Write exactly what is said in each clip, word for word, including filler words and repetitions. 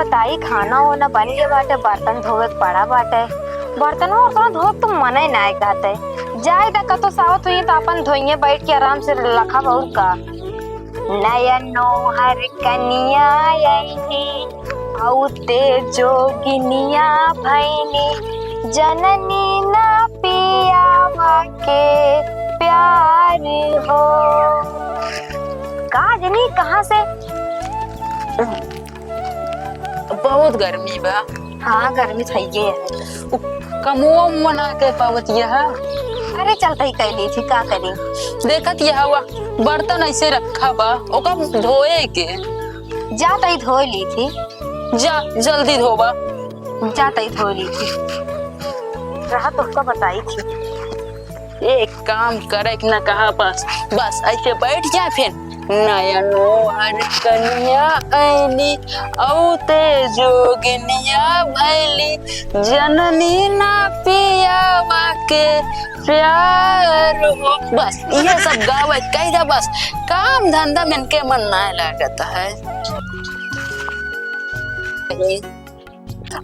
बताई, खाना ओना बन गए बाटे, बर्तन धोवे के पड़ा बाटे। बर्तन वर्तन धोवे के तो मने नाय कहते। जाए दा कतो सावत हुई तो अपन धोइये बैठ के आराम से लखब और का। नया नोहर कनिया अइनी, औते जोगिनिया भइनी, जननी ना पियावा के प्यार हो। का जनी कहाँ से बहुत गर्मी बा। हाँ, गर्मी थइये है। उ कमवा उमवा ना के पावत यह। अरे चलत ही कैली थी, का करी? देखत यह हुआ, बर्तन ऐसे रखा बा, ओका धोए के। जात ही धोए ली थी। जा, जल्दी धोबा। जात ही धोए ली थी। रहा तो का बताई थी। एक काम करे के ना कहा बस, बस ऐसे बैठ जा फिर। नया नोहर कनिया अइनी, औते जोगिनिया भइली, जननी ना पियावा के प्यार हो। बस, ये सब गावे, कह दे बस। काम धंधा में इनके मन ना लागत है।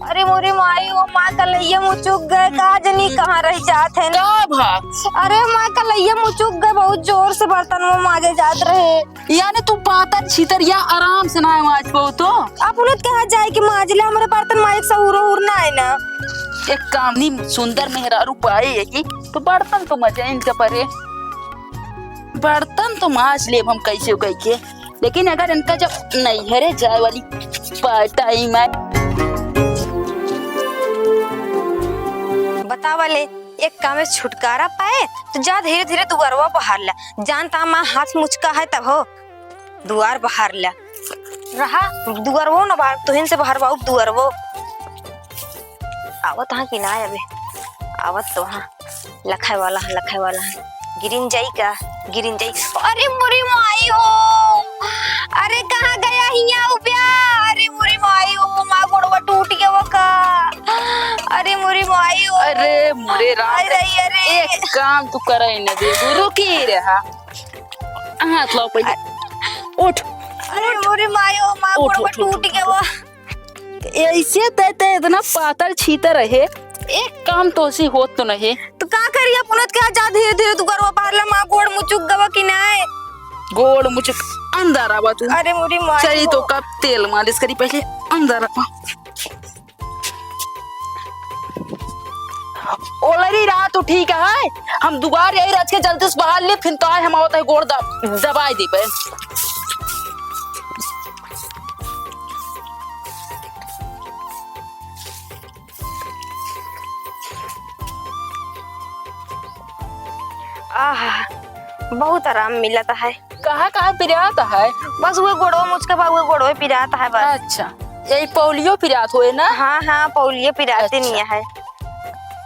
अरे मोरी माई, ओ माँ कलैया मुचुक गए, का जनी कहाँ रह जात है। का भा? अरे माँ कलैया मुचुक गए, बहुत जोर से बर्तन में माजे जात रहे। यानी तू पातर छीतर या आराम से ना माज पाओ तो? अपने कहाँ जाए के माज ले, हमरे बर्तन माजे के सहूर उर ना है ना। एक काम नी, सुंदर मेहरारू पाए यही तो बर्तन तो मजे इनके परे, बर्तन तो माज लेब हम कैसे कैसे। लेकिन अगर इनका जब नैहरे जाए वाली पा-, टाइम आए। बतावा ले, एक काम में छुटकारा पाए तो जा धीरे धीरे दुआरवा बहार ला। जान ता माँ हाथ मुचका है तब हो, दुआर बहार ला। रहा दुआरवो न बहार, तुहिन से बहरवाऊ दुआरवो। आवत हाँ कि ना अबे? आवत तो हाँ। लखाए वाला है, लखाए वाला है। गिरिन जाई का? गिरिन जाई। अरे मोरी माई हो, अरे कहाँ गया हिया उब्या? अरे मोरी माई हो, माँ गोड़वा टूट गया वो का? अरे मोरी माई हो। अरे मोरे राम आई रे। रही, अरे। एक काम तू करे न दे, रुकी रहा। हाथ लाओ पहले। उठ। अरे मोरी माई हो, माँ उठ, गोड़वा उठ, उठ, टूट उठ, गया उठ। वो। ऐसे ते, ते इतना पातर छीतर रहे, एक काम तो सी होत तो नहीं। तो का करिया पुनत के जा धीरे धीरे तू करवा पारला माँ गोड़ मुचुक गवा कि नाय? गोड़ मुचुक अंदर आवा तू। अरे मोरी माँ चली हो। तो कब तेल मालिश करी पहले अंदर आवा। ओलरी रहा तू ठीक है, हम दुआर यही रच के जल्दी से बाहर ले, फिर तो आए हम आवत है गोड़ दब-, दबाई दे पे। आह, बहुत आराम मिलत है। कहाँ, कहाँ पिरात है? बस उहे गोड़वा मुचका बा, उहे गोड़वा पिरात है बस। अच्छा, यही पौलियो पिरात होए ना? हाँ, हाँ, पौलियो पिराते अच्छा। नहीं है।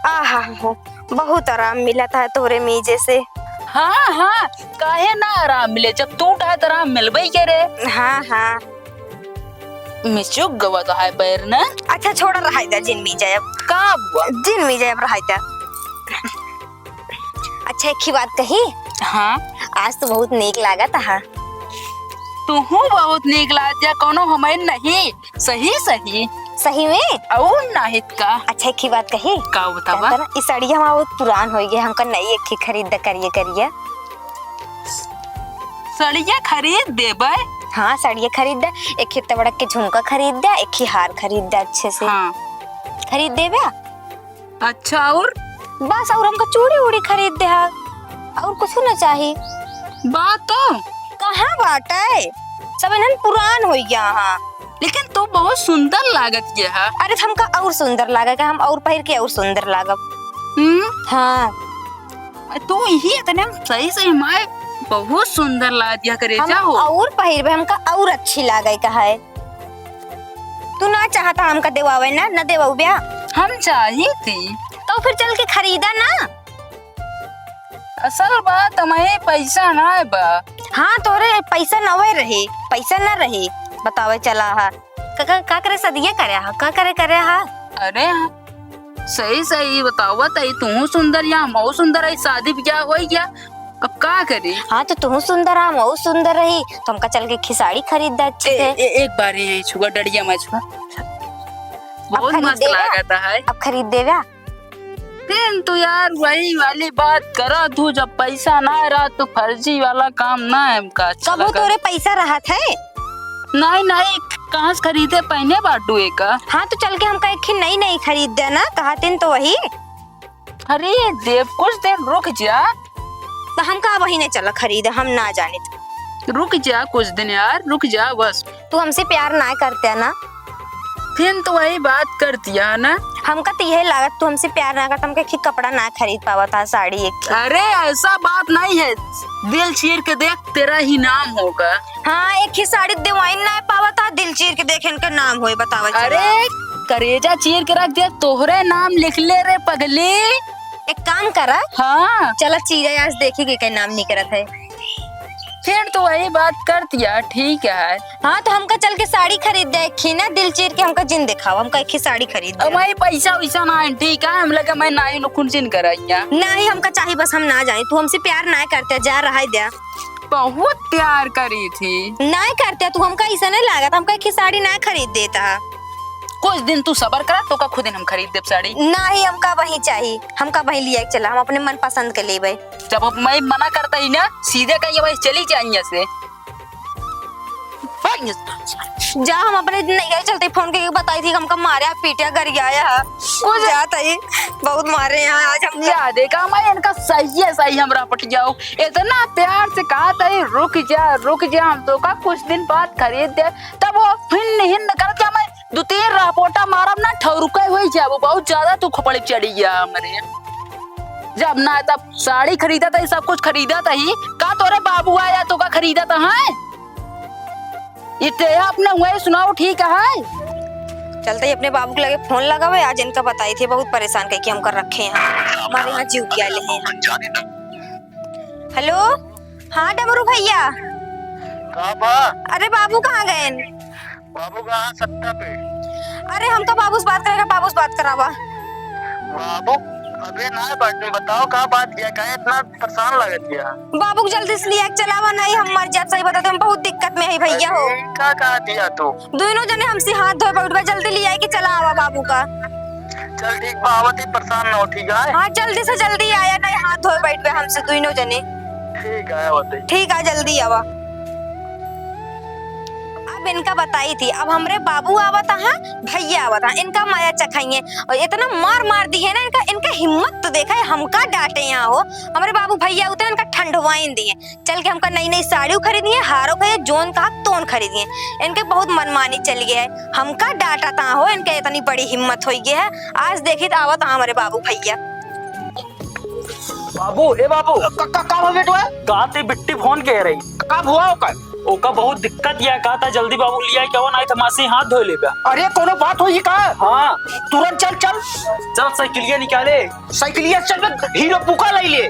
आहा, बहुत आराम मिलत है तोरे मीजे से। हाँ, हाँ, काहे ना आराम मिले, जब तू उठा तो आराम मिलबे ही करे। हाँ, हाँ। मिचुक गवा तो है पैर ना। अच्छा, छोड़ा, रहाई दा, जिन मीजे अब। का बुआ? जिन मीजे अब, रहाई दा। अच्छा, एक ही बात कही? हाँ। आज तो बहुत नीक लागत हा। तुहू बहुत नीक लागत या, कोनो हमें नहीं। सही, सही। सही में? और नाहित का? अच्छा, एक ही बात कही? का बतावा? जानता ना, ई साड़िया हमार बहुत पुरान हो गया, हमका नई एक ही खरीद दे, करिए, करिए। साड़िया खरीद देबे? हाँ, साड़िया खरीद दे, एक ही तबड़क के झुमका खरीद दे, एक ही हार खरीद दे अच्छे से। हाँ। खरीद देबे? अच्छा, और? बस, और हमका चूड़ी उड़ी खरीद दे हा, और कुछ ना चाही। बात तो? कहाँ बाटे? सब इन्हन पुरान हो गया हा। लेकिन तू बहुत सुंदर लागत ये हा। अरे, तो हमका और सुंदर लागे का, हम और पहिर के और सुंदर लागब। हम्म? हाँ। तू यही इतने सही सही माए बहुत सुंदर लाग दिया करे हम जाओ। और पहिरबे, हमका और अच्छी लागे का है। तू ना चाहता हमका देवावे ना, ना देवाऊ ब्या। हम चाही थी। तो फिर चल के खरीदा ना। असल बात हमें पैसा ना बा। हाँ, तोरे पैसा नवे रहे, पैसा ना रहे। बतावे चला हा। का, का, का करे सदिया करे हा? का करे करे हा? अरे सही सही बतावा तई, तू सुंदर या हम सुंदर है, शादी ब्याह हो गया। अब का करी? हाँ, तो तुहू सुंदर, हम और सुंदर रही, तो हमका चल के खिसाड़ी खरीद दे अच्छे ए, से। ए, एक बार ही छुआ, डड़िया में छुआ। अब बहुत खरीद मस्त देगा? लागत है। अब खरीद देगा? फिर तो यार वही वाली बात करा तू, जब पैसा ना रहा तो फर्जी वाला काम ना है हमका अच्छा कबहू लगा। तोरे पैसा रहत है? नहीं, नहीं, कहाँ से खरीदे पहने बाटू एका? हाँ, तो चल के हमका एक ही नई नई खरीद देना, कहा तीन तो वही। अरे देव, कुछ दिन रुक जा। तो हम का वही नहीं चला खरीदे, हम ना जाने। रुक जा कुछ दिन यार, रुक जा बस। तू हमसे प्यार ना करते ना? फिर तो वही बात करती है ना। हमका तो यह लागत तू हमसे प्यार ना करता, हमके एक ही कपड़ा ना खरीद पावत हा, साड़ी एक ही। अरे ऐसा बात नहीं है, दिल चीर के देख, तेरा ही नाम होगा। हाँ, एक ही साड़ी दिवाइन ना पावत हा, दिल चीर के देख इनके नाम होए, बतावा जरा। अरे करेजा चीर के रख दे, तोहरे नाम लिख ले रे पगली। एक काम करा। हाँ। चला चीरा, आज देखी के कई नाम निकरत है। फिर तो वही बात कर दिया, ठीक है। हाँ, तो हमका चल के साड़ी खरीद दे, एक ही ना दिल चीर के हमका जिन दिखाओ, हमका एक ही साड़ी खरीद दे। हमारे पैसा वैसा ना है, ठीक है, हम लगे मैं ना ही नुकुन जिन कराइया। नहीं, हमका चाही बस, हम ना जाए, तू हमसे प्यार ना करते, जा रहा है दे। बहुत प्यार करी थी। ना करते, तू हमका ऐसा नहीं लागत, हमका एक ही साड़ी ना खरीद देता। कुछ दिन तू सबर करा, तो का खुद हम खरीद देब साड़ी। नाही, हमका वही चाही, हमका वही लिया के चला, हम अपने मन पसंद के लेबे। जब अब मैं मना करता ही ना, सीधे कहीं वही चली जाइए से। जा, हम अपने नैहर चलते फोन करके बताई थी, हमका मारे, पीटे, गरियाया है। कुछ जात है, बहुत मारे हैं आज हम। जा देखा, मैं इनका सही है, सही हमरा पट जाओ। इतना प्यार से कहा था, "रुक जा, रुक जा, हम तो का कुछ दिन बाद खरीद दे।" तब वो हिन्न हिन्न करके हमें दो तीन रापोटा मारब ना, ठौरुका होई जाबो, बहुत ज्यादा तू खोपड़ी चढ़ी गया हमरे। जब ना तब साड़ी खरीदा था, सब कुछ खरीदा था ही, का तोरे बाबू आया तो का खरीदा था, हैं? इते अपने हुए सुनाओ, ठीक है? चलते ही अपने बाबू के लगे फोन लगावे, आज इनका बताई थे, बहुत परेशान करके हमका रखे हैं, हमारे यहाँ जीव क्या ले हैं। हेलो, हाँ डमरू भैया। का बा? अरे बाबू कहाँ गए? बाबू कहाँ? सत्ता पे। अरे हमका बाबू से बात करेगा, बाबू से बात करावा। बाबू अबे ना बात में बताओ, का बात किया, काहे इतना परेशान लगत किया? बाबू को जल्दी से लिया के चलावा, नहीं हम मर जात, सही बताते हम बहुत दिक्कत में है भैया हो। अरे, का कहा दिया तू? दोनों जने हमसे हाथ धोए बैठ बा, जल्दी लिया के चला आवा बाबू का। चल ठीक बा, आवत ही, परेशान ना हो, ठीक है? हाँ, जल्दी से जल्दी आया, नहीं हाथ धोए बैठ बे हमसे दोनों जने। ठीक है, आवत ही। ठीक है, जल्दी आवा। अब इनका बताई थी, अब हमरे बाबू आवत हैं, भैया आवत हैं, इनका माया चखाइए। और इतना मार मार दी है ना इनका, इनका हिम्मत तो देखा है, हमका डांटे यहाँ हो। हमरे बाबू भैया होते हैं, इनका ठंडवाइन दिए। चल के हमका नई नई साड़ी खरीदी है, हारो खरीदी, जोन कहा तोन खरीदी है। इनके बहुत मनमानी चल गया है, हमका डांटा ता हो, इनके इतनी बड़ी हिम्मत हो गई है। आज देखित आवत हैं हमरे बाबू भैया। बाबू, ए बाबू। का, का, का भा बेटवा? कहा थे बिट्टी फोन कह रही। का हुआ ओकर? ओका बहुत दिक्कत या कहा था, जल्दी बाबू लिया के आवा, नहीं तो मासी हाथ धो लेबा। अरे कोनो बात होई का? हाँ। तुरंत चल, चल। चल साइकिलिया निकाले। साइकिलिया चल बे, हीरो पुका ले ले।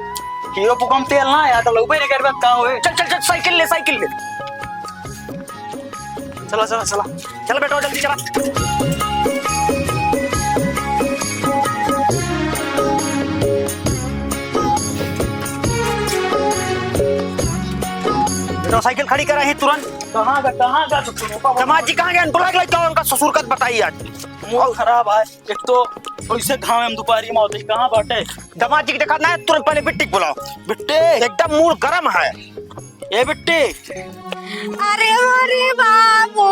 हीरो पुका में तेल ना आया तो लउबे नहीं करबे, का होए? चल, चल, चल, साइकिल ले, साइकिल ले। चला, चला, चला। चला बेटा, जल्दी चला। बेटा, साइकिल खड़ी करा ही तुरंत। कहाँ का, कहाँ का तू सुनो? दामाद जी कहाँ गए? बुला के लेके आओ, उनका ससुर का बताइए आज। मूड खराब है। एक तो ऐसे घाम में दोपहरी में होते, कहाँ बाटे? दामाद जी के देखा ना, तुरंत पहले बिट्टी के बुलाओ। बिट्टी? एकदम मूड गरम है। ए बिट्टी। अरे मोरे बाबू,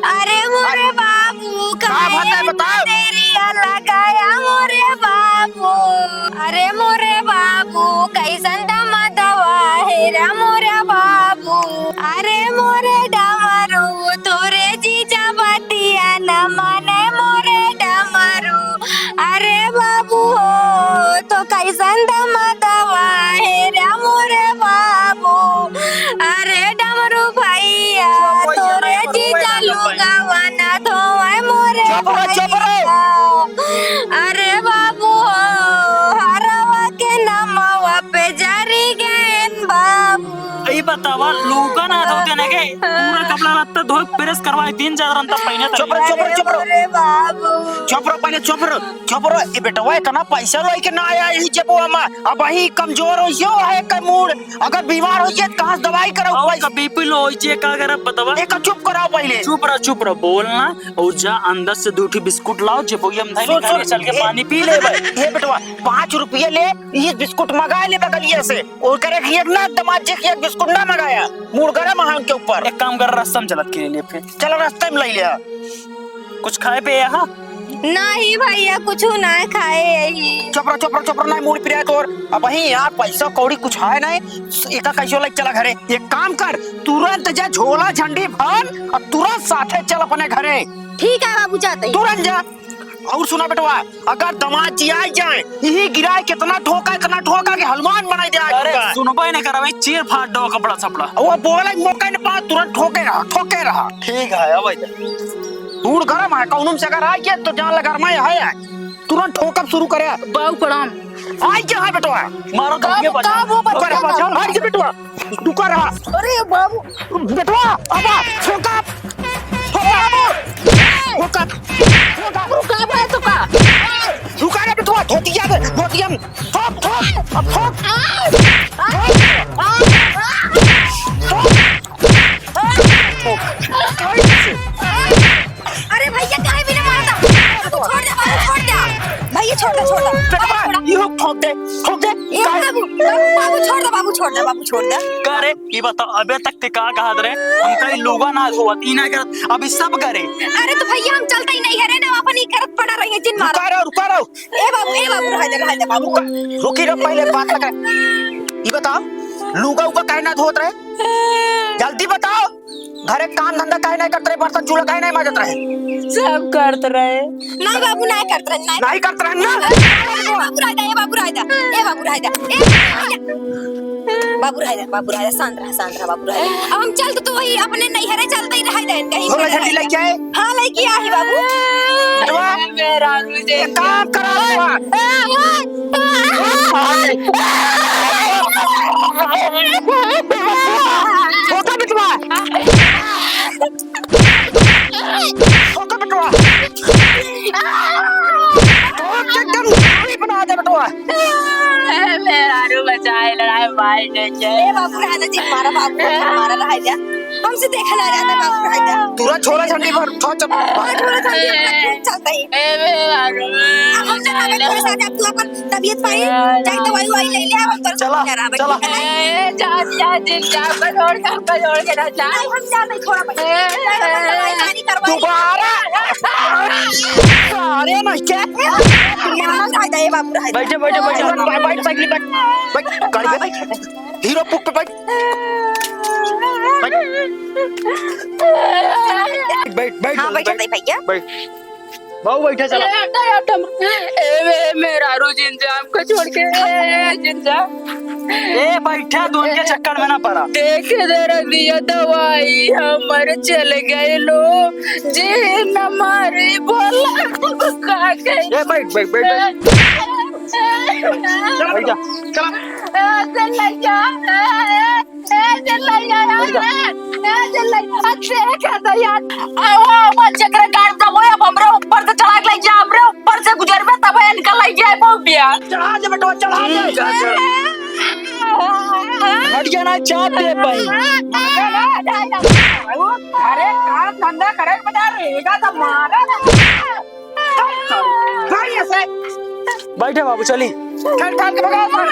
अरे मोरे बाबू, का बात है, बताओ। देरिया लगाया मोरे बाबू। अरे मोरे बाबू, कैसन दमदवा है रे मोरे बाबू। अरे मोरे डमरू, तोरे जीजा बतिया न माने मोरे डमरू। अरे बाबू हो, तो कैसन दमदवा है रे मोरे बाबू। अरे डमरू भैया, तोरे जीजा लुगावा ना धोवे मोरे भैया। अरे बाबू हो, हरवा के नमवा पे जरी गएन बाबू। ई बतावा, लूगा ना धोते ना के? पूरा कपड़ा लत्ता धोए, प्रेस करवाए, दिन जागरण तब पहिने तक। चुप रहो, चुप रहो, चुप रहो। अरे बाबू। चुप रहो, पहले चुप रहो, चुप रहो। ए बेटवा, इतना पैसा लेके ना आया यही जेबुआ में। अब वही कमजोर होइ गयो है का मूड। अगर बीमार होइ जाए तो कहाँ से दवाई कराओ? और पैसा का बीपी लो होइ जाए, का करब बतावा? एक चुप कराओ पहले। चुप रहो, चुप रहो, बोल ना। और जा अंदर से दो ठो बिस्कुट लाओ, जेबुआ में धर सुन, निकाल के सुन, चल के ए, पानी पी ले भाई। ए बेटवा, पाँच रुपया ले, ये बिस्कुट मंगा ले बगलिया से। ओकरे खिया ना, दमाद जी खिया बिस्कुट ना मंगाया। मूड गरम है उनके ऊपर। एक काम कर, रास्ता में चलत के लिए फिर। चलो, रास्ते में ले लिया। कुछ खाए पे यहाँ? नहीं भैया, कुछ ना खाए यही। चुप रहो, चुप रहो, चुप रहो, नहीं मूड पिराए तोर। अब वही यहाँ पैसा कौड़ी कुछ है नहीं, एका कैसे लेके चला घरे। एक काम कर, तुरंत जा झोला झंडी भर और तुरंत साथे चल अपने घरे। ठीक है बाबू, जाते हैं। तुरंत जा। और सुना बेटवा, अगर दमाद जी आ जाए, यही गिराए कितना ठोका, इतना ठोका कि हनुमान बनाई दे आज अरे, उनका। सुनबे नहीं करबे, चीर फाड़ दो कपड़ा सपड़ा। वो बोले मौका नहीं पा, तुरंत ठोके रहा, ठोके रहा। ठीक है, अब मूड गरम है, कौनो में से अगर आ गया तो जान लगा मैं है आज। तुरंत ठोकब शुरू करे। बाबू प्रणाम। आ गया है बेटवा। मारो तो का, ये बचा। का वो बचा? रुका रहा, हट जा बेटवा। रुका रहा। अरे बाबू। बेटवा, अबा, ठोका। ठोका। ठोका। ठोका। रुका बे, रुका। रुका रे बेटवा, धोतिया दे, धोतिया में। ठोक, ठोक, अब ठोक। ठोक। अरे भैया, काहे बिना मारता? छोड़ दे बाबू, छोड़ दे। भैया, छोड़ दे, छोड़ दे। बेटवा, बाबू, छोड़ दे। इहो ठोक दे, ठोक दे। ए, बाबू, बाबू, बाबू, छोड़ दे, बाबू, छोड़ दे, बाबू, छोड़ दे। का रे, ई बताओ, अबे तक ते का कहत रहे? हमका ई लुगा ना धोवत, ई ना करत, अब ई सब करे। अरे तो भैया, हम चलते ही नहीं है रे ना, अपन ही करत पड़ा रही है, जिन मारो। रुका रहो, रुका रहो। ए बाबू, ए बाबू, रह दे, रह दे बाबू। रुका, रुकी रहो, पहले बात लगा। ई बताओ, लुगा उगा काहे ना धोत रहे? जल्दी बताओ, घरे काम धंधा काहे नहीं करत रहे, बर्तन चूल्हा काहे नहीं माजत रहे? सब करत रहे। नहीं बाबू, नहीं करत रहे, नहीं। नहीं करत रहे ना? बाबू रह दे, ए बाबू रह दे, ए बाबू रह दे, ए बाबू रह दे, बाबू रह दे, शांत रह, शांत रह बाबू रह दे। अब हम चल तो, तो वही अपने नैहरे चलते ही रह दे, कहीं झोला झंडी लेके आए? हाँ, लेके आ ही बाबू। बेटवा, मेरा रुझान। एक काम करा बेटवा। छोटा बेटवा। छोटा बेटवा। तो एकदम नारी बना दे बेटवा। ए, मेहरारू बचाए, लड़ाई मार दे छे। ए बाबू, रहे दे, जिन मारा बाबू, जिन मारा, रहे दे। हमसे देखा ना जाता बाबू, रहे दे। तूरा छोरा झंडी पर, छो चप-, हाँ, छोरा झंडी पर, चलता ही। ए, मेहरारू। अब हम चला गए, थोड़ा सा, जब तू अपन तबीयत पाई, जाई दवाई वाई ले ले, हम तोर चला, चला। ए, जा, जा, जिन जा, हमका छोड़ के, हमका छोड़ के ना जा। नहीं, हम जा, नहीं, छोड़ा, ए, नहीं, हम दवाई पानी करवाई। दोबारा। अरे, नहीं, क्या? ए, बाबू, रह जा, ए, बाबू, रह जा। बैठ जा, बैठ जा, बैठ जा, बैठ, बैठ, साइकिल बैठ, बैठ, गाड़ी पे बैठ, हीरो पुक पे बैठ। बैठ, बैठ, बैठ, हाँ, बैठ, बैठ, बैठ, भैया। बैठ। बाबू, बैठा, चला। ए, हटा, हटा, ए, ए, मेहरारू जिन जा, हमको छोड़ के, ए, जिन जा। ए, बैठा, दोन के चक्कर में ना पड़ा। देख दे रदिया दवाई, हमर चल गए लो, जे न मारे बोला, का कहे? ए, बैठ, बैठ, बैठ, बैठ। बैठ जा, चला। ए, चल जा, ए, ए। ए, चिल्लैया यार, बैठ जा। ए, ए, चिल्लैया, अच्छे कहता यार। आ, वो, वो चक्र काट दबो, अब हमरे ऊपर से चढ़ा के ले जा, हमरे ऊपर से गुजरबे, तब इनका ले जाए, वो बिया। चढ़ा दे बेटवा, चढ़ा दे। ठीक है, चढ़ा। हट जा ना, चाप दे भाई। अरे, काम धंधा करे के बजाय रहेगा तो मारा ना। बैठे बाबू, चली। ठन, ठन के भगाओ, ठन।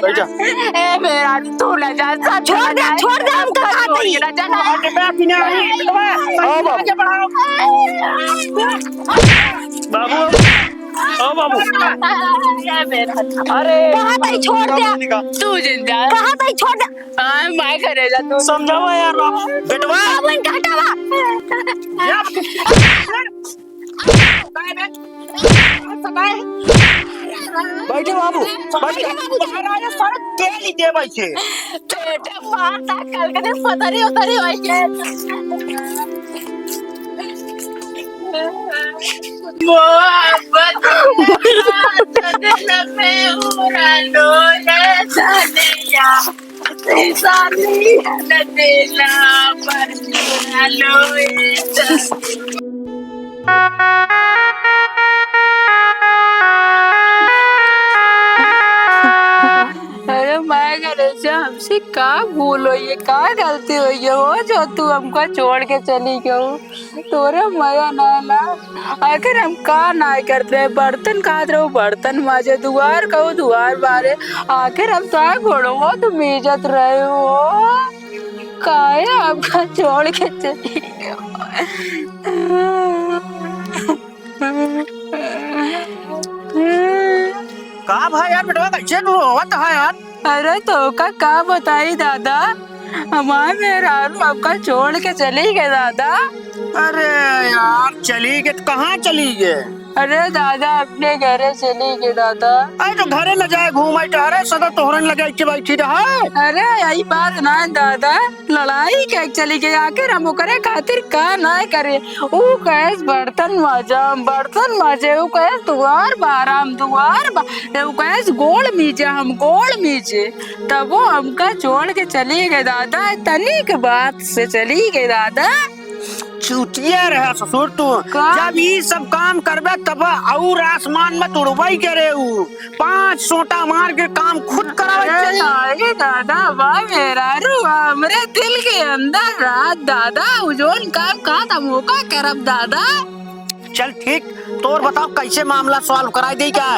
बैठा। ए, मेरा तू ना जा, सब छोड़ दे, छोड़ दे, हम कहा छोड़ दे, ना जा। और मैं अपने आई, बेटवा, आओ बाबू। आगे बढ़ाओ। बाबू, ओ बाबू। ए, मेरा। अरे। कहा ताई छोड़ दे। तू जिन जा। कहा ताई छोड़ दे। हाँ, माय करे जा तू। समझावा यार बाबू। बेटवा। बाबू, इनका हटावा। बैठे बाबू, बैठे। महाराजा सारा तेल ही दे बैठे। बेटा मारता कल के दिन पतरी उतरी होई के। मोहब्बत में उड़ा लो रे सनैया। पैसा नहीं है न देला, पर लो ए। अरे माय करेजा, हमसे का भूल होइए, का गलती होइए हो जो तू हमका छोड़ के चली गऊ? तोरे मया ना ला। आखिर हम का नाय करत रहे? बर्तन खात रहो, बर्तन माजे, दुआर कहो, दुआर बारे। आखिर हम तो गोड़वा तो मीजत रहे हो, काहे हमका छोड़ के चली गयो? का भाई यार, बेटवा कैसे तू रोवत है यार? अरे तोका का बताई दादा, हमार मेहरारू हमका छोड़ के चली गए दादा। अरे यार, चली गए तो कहाँ चली गए? अरे दादा, अपने घरे चली गए दादा। अरे तो घरे न जाए, घूमे टहरे, सदा तोहरन लगे के बैठी रहे। अरे यही बात ना है दादा, लड़ाई के चली गई, आखिर हम ओकरे खातिर का ना करे? ऊ कहेस बर्तन माजम, बर्तन माजे, ऊ कहेस दुआर बारम, दुआर बा-, ऊ कहेस गोड़ मीजे, हम गोड़ मीजे। तब वो हमका छोड़ के चली गई दादा, तनिक बात से चली गई दादा। चुतिया रहा ससुर तू। का? जब ई सब काम करबे तब और आसमान में उड़बई करे ऊ। पांच सोटा मार के काम खुद करावे अरे चाहिए। अरे दादा, वाह मेहरारू, वाह, हमरे दिल के अंदर राज दादा, उ जोन काम कहा था मौका करब दादा। चल ठीक, तोर बताओ कैसे मामला solve कराई दे क्या?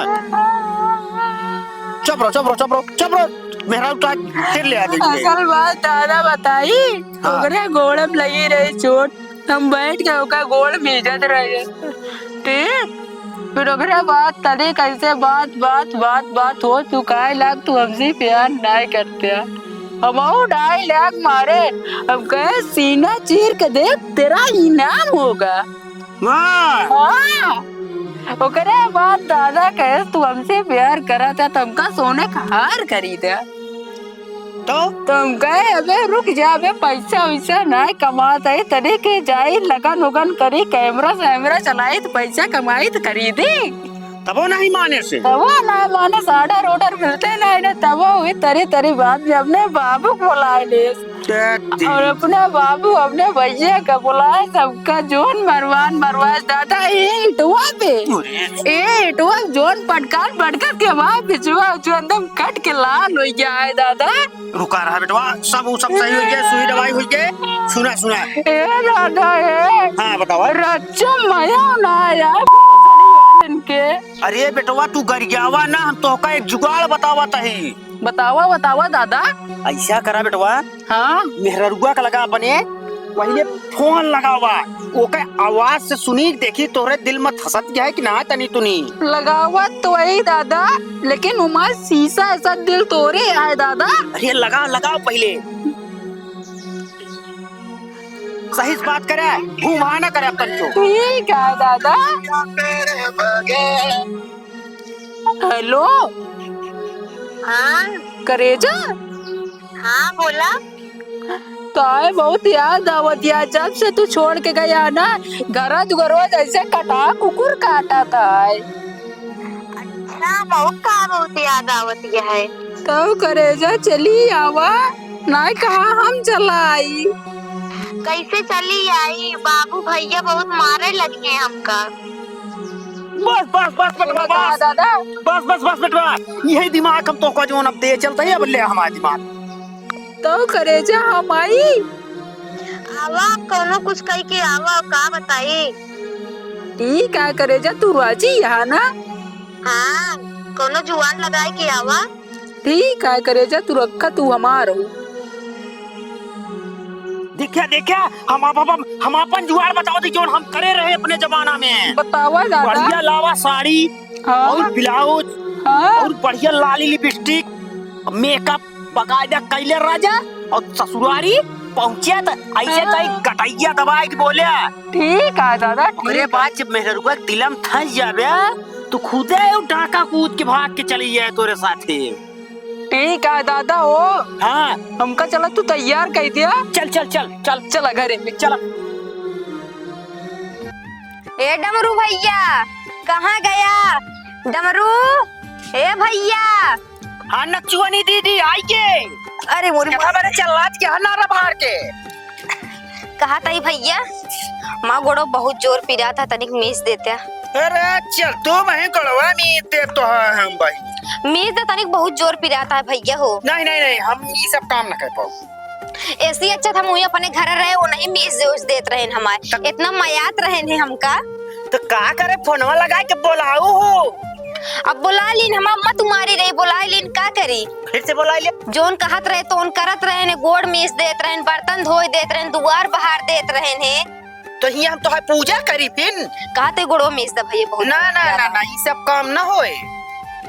चुप रहो, चुप रहो, चुप रहो, चुप रहो। मेहरारू तो आज फिर ले आ गई है। असल बात दादा बताई, हाँ। ओकरे गोड़म लगी रही चोट, हम बैठ के ओका गोड़ भीजत रहे। ठीक? फिर ओकरे बाद तनी कैसे बात, बात, बात, बात हो चुकाए लाग, तू हमसे प्यार नाय करते। हम और डाई लाग मारे, हम कहे, "सीना चीर के देख, तेरा इनाम होगा।" वाह! हाँ। ओकरे बाद दादा कहे, "तू हमसे प्यार करत है, तो हमका सोने का हार खरीदे।" तो? तो हम कहे, "अबे रुक जा, अबे पैसा वैसा नाय कमात है, तनी के जाई लगन उगन करी, कैमरा सैमरा चलाई, तो पैसा कमाई तो खरीदी।" तबो नहीं माने से? तबो ना माने, order order मिलते नहीं ना, तबो हुई तरी तरी बात में अपने बाबू को बुलाए ले। और अपने बाबू, अपने भैया का बुलाए, सबका जोन मरवान मरवाए दादा, ए इटवा पे, अरे। ए इटवा जोन पटकार पटकार के वहाँ बिचवा जो एकदम कट के लाल हो गया है दादा। रुका रहा बेटवा, सब, उ सब सही हो गए, सुई दवाई हो गए। सुना, सुना। ए दादा, ए। हाँ, बतावा। रच्चो मया ना यार, भोसड़ी वालन के। अरे बेटवा, तू गरियावा ना, हम तोहका एक जुगाड़ बतावत हई। बतावा, बतावा दादा। ऐसा करा बेटवा, हाँ। मेहररुआ का लगा अपने, पहिले फोन लगावा, ओके आवाज से सुनी, देखी तोहरे दिल में धसत गया है कि ना तनी तुनी। लगावा तो वही दादा, लेकिन उमा शीशा ऐसा दिल तोरे आए दादा। अरे लगा, लगाओ पहिले। सही से बात करे, घूमा ना करे अपन को। ठीक है दादा। हेलो। हाँ। करेजा। हाँ, बोला। ताए बहुत याद आवत या, जब से तू छोड़ के गया ना, गरज गरोज ऐसे कटा कुकुर काटा ताए। अच्छा, बहुत का बहुत याद आवत या है। तो करेजा चली आवा, ना कहा हम चला आई। कैसे चली आई? बाबू भैया बहुत मारे लगे हमका। बस, बस, बस, बेटवा, बस। दादा। बस, बस, बस, बेटवा। यही दिमाग हम तोहका जोन अब दे चलते ही, अब ले हमारा दिमाग। तो करेजा हम आई? आवा, कोनो कुछ कह के आवा, का बताई? ठीक है करेजा, तू राजी यहाँ ना? हाँ, कोनो जुआन लगाए के आवा। ठीक है करेजा, तू रखा, तू हमार हो। देखिया, देखिया, हम आप, हम, हम अपन जुआर बताओ दी, जोन हम करे रहे अपने जमाना में। बतावा दादा। बढ़िया लावा साड़ी हाँ। और ब्लाउज हाँ। और बढ़िया लाली लिपस्टिक, मेकअप बकायदा कैले राजा। और ससुरारी पहुँचे तो ऐसे हाँ। तई गटैया दबाए के बोले। ठीक है दादा, ओकरे ठीक है। बाद जब मेहरुआ दिलम धंस जाबे, तू खुदे उ डाका कूद के भाग के चली जाए तोरे साथे। ठीक है दादा हो। हाँ। हमका चला तू तैयार कर दिया। चल, चल, चल, चल। चला घरे में। चला। ए डमरू भैया, कहाँ गया? डमरू, ए भैया। हाँ नकचुआनी दीदी, आइए। अरे मोरी कितना माँ। बड़े चल्लात के है ना रे बाहर के। कहा तई भैया, माँ गोड़ो बहुत जोर पिरात है, तनिक मीस देते। अरे चल तू वहीं गोड़वा मीस दे तो है हम भाई। मीस दे तनिक बहुत जोर पिरात है भैया हो। नहीं, नहीं, नहीं, हम ई सब काम न कर पाओ। ऐसी अच्छा था मुझे अपने घर रहे, वो नहीं मीस जोस देत रहे हमारे। तब इतना मयात रहे ने हमका। तो का करे, फोनवा लगाए के बोलाऊ हो। अब बोला लीन, हम अम्मा तुम्हारी रही, बोला लीन, का करी? फिर से बोला ले। जोन कहत रहे, तोन करत रहे ने, गोड़ मीस देत रहे, बर्तन धोए देत रहे, दुआर बहार देत रहे ने। तो हियाँ हम तो है पूजा करी फिन। कहा ते गोड़ो मीस द भैया बहुत ना, ना, ज्यादा। ना, ना, ई सब काम ना होए।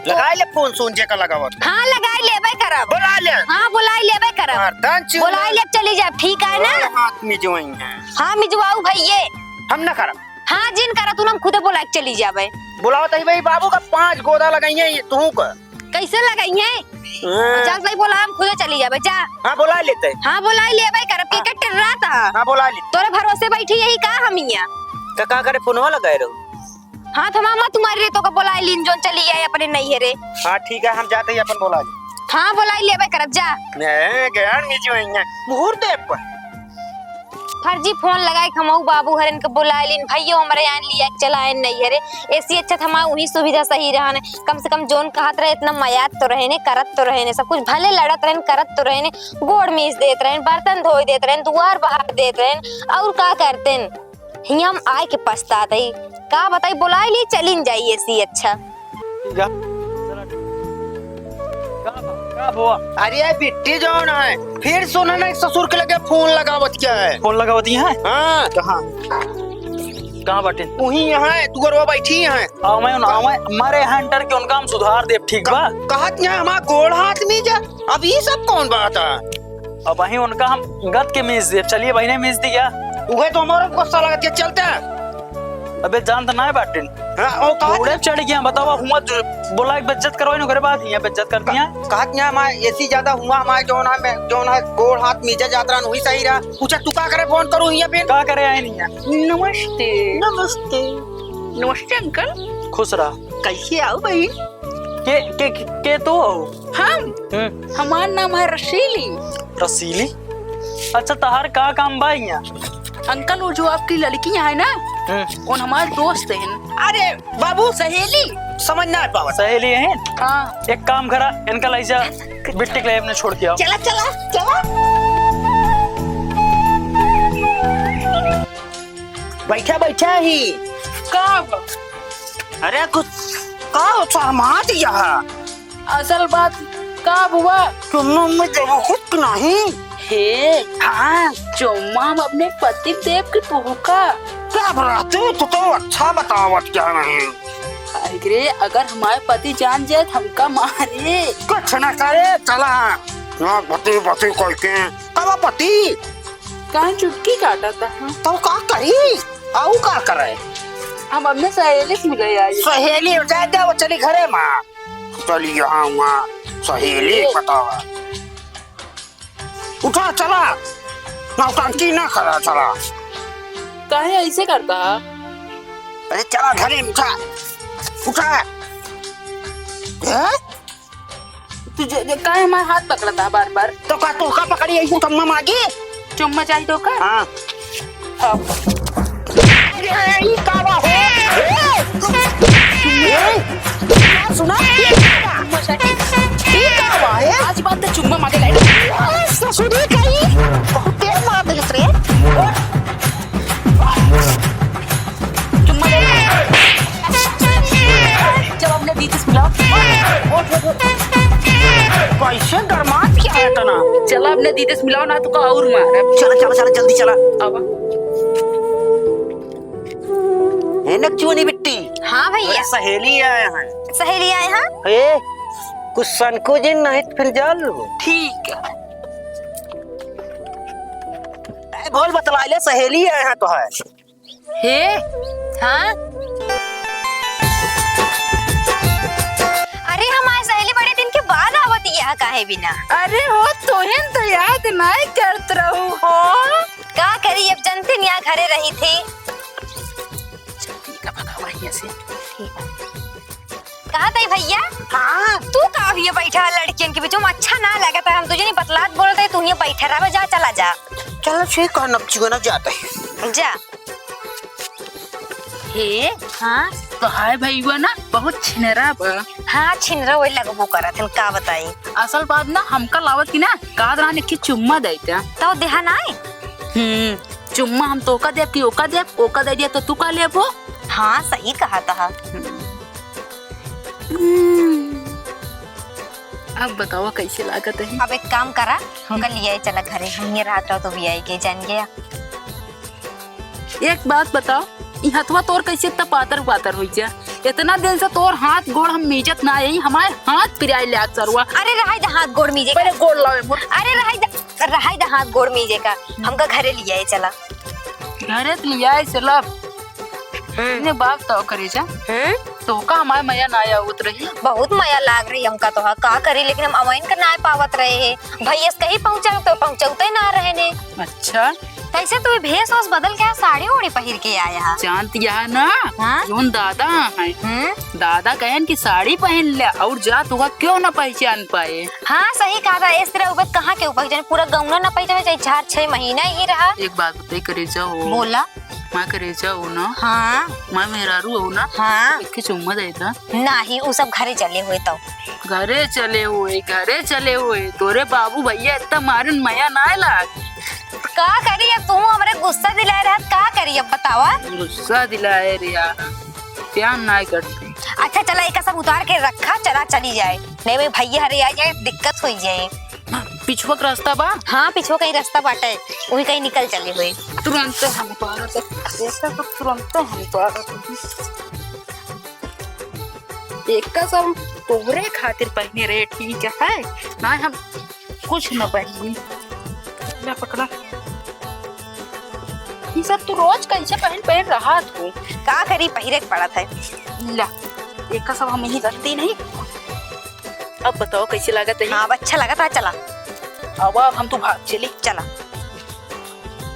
लगा ले फोन सोन जे का लगावत। हाँ, लगाई लेबे करब। बोला ले। हाँ, बोलाई लेबे करब। गर्दन चूम। बोलाई ले, चली जाब, ठीक है ना? अरे हाथ मिजवाई है। हाँ, मिजवाऊ भैये। हम ना करब। हाँ, जिन करत उन हम खुदे बोला के चली जाबे। बुलावत ही भाई बाबू का पाँच गोदा लगाइए ये तू का। कैसे लगाइए? हाँ। चल भाई बोला हम खुदे चली जाबे, जा। हाँ, बोला लेते। हाँ, बोलाई लेबे करब, के हाँ। के टिर्रात है। हाँ, बोला ले। तोरे भरोसे बैठी यही का हम हियाँ? का, का करे फोनवा लगाए रहो? हाँ, तो मामा तुम्हारी रे तो का बोलाई लीन जोन चली आए अपने नैहरे। हाँ, ठीक है, हम जाते ही अपन बोला ले। हाँ, बोलाई लेबे करब, जा। ने, गया नहीं जो है, मुहूर्त है पर। फर्जी फोन लगाए के हमऊ बाबू हरन के बोलाए लीन, भैयो हमरे आन लिया के चलाए नैहरे। ऐसी अच्छा था हमार वही सुविधा सही रहन। कम से कम जोन कहत रहे, इतना मयात तो रहे ने, करत तो रहे ने, सब कुछ भले लड़त रहन, करत तो रहे ने, गोड़ मीस देत रहन, बर्तन धोए देत रहन, दुआर बहार देत रहन, और का करतेन? हियाँ हम आए के पछतात हई। का बताई, बोलाए ली, चलिन जाई ऐसी अच्छा। का, का भवा? अरे बिट्टी जौन है, फिर सुना ना ससुर के लगे फोन लगावत क्या है? फोन लगावत ही है? हाँ। कहाँ? कहाँ बाटे? वहीं यहाँ है, दुअरवा बैठी है। आवे न, आवे, मारे हंटर के उनका हम सुधार देब, ठीक बा? कहत ना हमार गोड़ हाथ में जा, अब ई सब कौन बात है? अब वहीं उनका हम गत के मीस देब। चलिए बहिने मीस दिया। उहे तो हमारो गुस्सा लगत के चलते हैं। अबे जान त नाय बाटिन। हाँ, ओ कहा उड़े चढ़ गया, बतावा, हुआ जो बोला एक बेइज्जत करवाई न, ओकरे बाद हियाँ बेइज्जत कर दिया। कहत ना हमार ऐसी ज्यादा हुआ, हमार जौन है, मैं, जौन है, गोड़ हाथ मीजे जात रहन, वही सही रहा। पूछा तू का करे फोन करू हियाँ पे? का करे आए नहीं है? नमस्ते। नमस्ते। नमस्ते अंकल। खुश रहा। कैसे आओ भाई? के, के, के, के तू हो? हम? हम्म। हमार नाम है रसीली। रसीली? अच्छा, तहार का काम बा हियाँ? अंकल, वो जो आपकी लड़की है ना, हम्म। उन हमार दोस्त हैं। अरे बाबू, सहेली। समझ ना पावा। सहेली है? हाँ। एक काम करा, इनका लाई जा, बिट्टी के लिए अपने छोड़ के आओ। चला, चला, चला। बैठा, बैठा ही। का बा? अरे कुछ का शर्मात यहाँ? असल बात का बुआ? तुम मुझे कुछ नहीं। हे, हाँ। चुम्मा हम अपने पति देव के पुहका। क्या बात है? तू तो अच्छा बतावत क्या नहीं? अरे, अगर हमारे पति जान जाए तो हमका मारे। कुछ ना करे, चला। ना पति, पति कोई के। कब पति? काहे चुटकी काटत ह? तो का करी? आऊ का करे? हम अपने सहेली से मिले आई। सहेली हो जाए दे, वो चली घरे मा। चली यहाँ वहाँ सहेली ए। बतावा। उठा चला, नौटंकी ना करा चला। काहे ऐसे करता ह? अरे चला घरे उठा, उठा। हैं? तू जे, जे, काहे हमार हाथ पकड़ता बार बार? तो का तू का पकड़ी, ऐसे चुम्मा मांगी? चुम्मा चाहिए तो का? हाँ। हाँ। अरे, ई का बा हो? ए, सुना? ई का बा? ई का बा, ए? आज बात तो चुम्मा मांगे लायक। ए, ससुरी का ई बहुत तेज मार देत रे। चुम्मा ले। जब अपने दीदी से मिलाओ। उठ, उठ, उठ। कैसे गरमात क्या है इतना? चला अपने दीदी से मिलाओ ना, तो का और मार। चला, चला, चला, जल्दी चला। अब ए नकचुअनी बिट्टी। हाँ भैया। अरे सहेली आए हैं। सहेली आए हैं? ए, कुछ सनको जिन नहीं तो फिर जान लो। ठीक है। ए, बोल बतला ले, सहेली आए हैं तो है। हे, हाँ? अरे, हमार सहेली बड़े दिन के बाद आवत यहाँ काहे बिना? अरे हो, तोहेन तो याद नाय करत रहू हो। का करी, अब जनते निया घरे रही थी। चल, ठीक है, भगावा हियाँ से। ठीक है। कहा तई भैया, हाँ। तू का हुए बैठा है लड़कियन के बीच में? अच्छा ना लगत है, हम तुझे नहीं बतलात बोलत है, तू हुए बैठा रहा, जा, चला जा। चलो ठीक है, नपची को ना जाते हैं। जा। हे, हाँ? तो हाय भैया ना बहुत छिनरा बा। हाँ, छिनरा वही लगबो करत हन, का बताई? असल बात ना हमका लावत की ना, का दरान एक ठे चुम्मा देता। तो देहा ना है? हम्म, चुम्मा हम तोका देब कि ओका देब, ओका दे दिया तो तू का लेबो? हाँ, सही कहा तहा। हम्म। अब बतावा कैसे लागत है? अब एक काम करा, हमका हम्म। लियाए चला घरे, हम ये रात रहो तो भी आई के जान गया। एक बात बताओ, ई हथवा तोर कैसे इतना पातर पातर हो जा? इतना दिन से तोर हाथ गोड़ हम मीजत ना आई, हमारे हाथ पिराए ले आज सरुआ। अरे रहाई द हाथ गोड़ मीजे पहले का। गोड़ लावे मोर। अरे रहाई द, रहाई द हाथ गोड़ मीजे का, हमका घरे लियाए चला। घरे तो लियाए चला। हम्म। इतने बात तो करे जा। हम्म? तो का हमारे मया ना आवत रही? बहुत मया लाग रही हमका तो, हाँ, का करी, लेकिन हम अवैन का ना पावत रहे हैं। भैया से कहीं पहुँचा तो पहुँचौते ना रहे ने। अच्छा। कैसे तू भेष ओस बदल के साड़ी ओड़ी पहिर के आया है? जानत यह ना, हाँ? जोन दादा है, हम्म? दादा कहन कि साड़ी पहन ले और जा, तुका क्यों ना पहचान पाए। हाँ, सही कहा था, इस तरह उबत कहाँ के पहचान, पूरा गौना ना पहचान, चाहे चार छह महीना ही रहा। एक बात बताई करेजा हो। बोला। मैं करेजा हो ना। हाँ। मैं मेहरारू हो ना। हाँ। एक चुम्मा देता। नहीं, उ सब घरे चले हुए तो। घरे चले हुए, घरे चले हुए। तोरे बाबू भैया इतना मारन मया ना लाग। का करी अब, तू हमरे गुस्सा दिलाए रहत, का करी अब बतावा? गुस्सा दिलाए रे यार, प्यार ना कर। अच्छा चला, एक सब उतार के रखा, चला चली जाए, नहीं भाई भैया हरे आ जाए, दिक्कत हो जाए। पिछुआ के रास्ता बा? हाँ, पिछुआ कहीं रास्ता बाटे, वही कहीं निकल चले हुए। तुरंत हम उतारत, ऐसा सब तुरंत हम उतारत। एक का सब तोहरे खातिर पहने रहे, ठीक है, ना हम कुछ न पहनी। ले पकड़ा। ये सब तू रोज कैसे पहन पहन रहा तू? का करी, पहिरे के पड़त है। ला, एक का सब हम यही रखती नहीं। अब बताओ कैसे लागत है? हाँ, अब अच्छा लागत है, चला। अब, अब हम तो भाग चली। चला।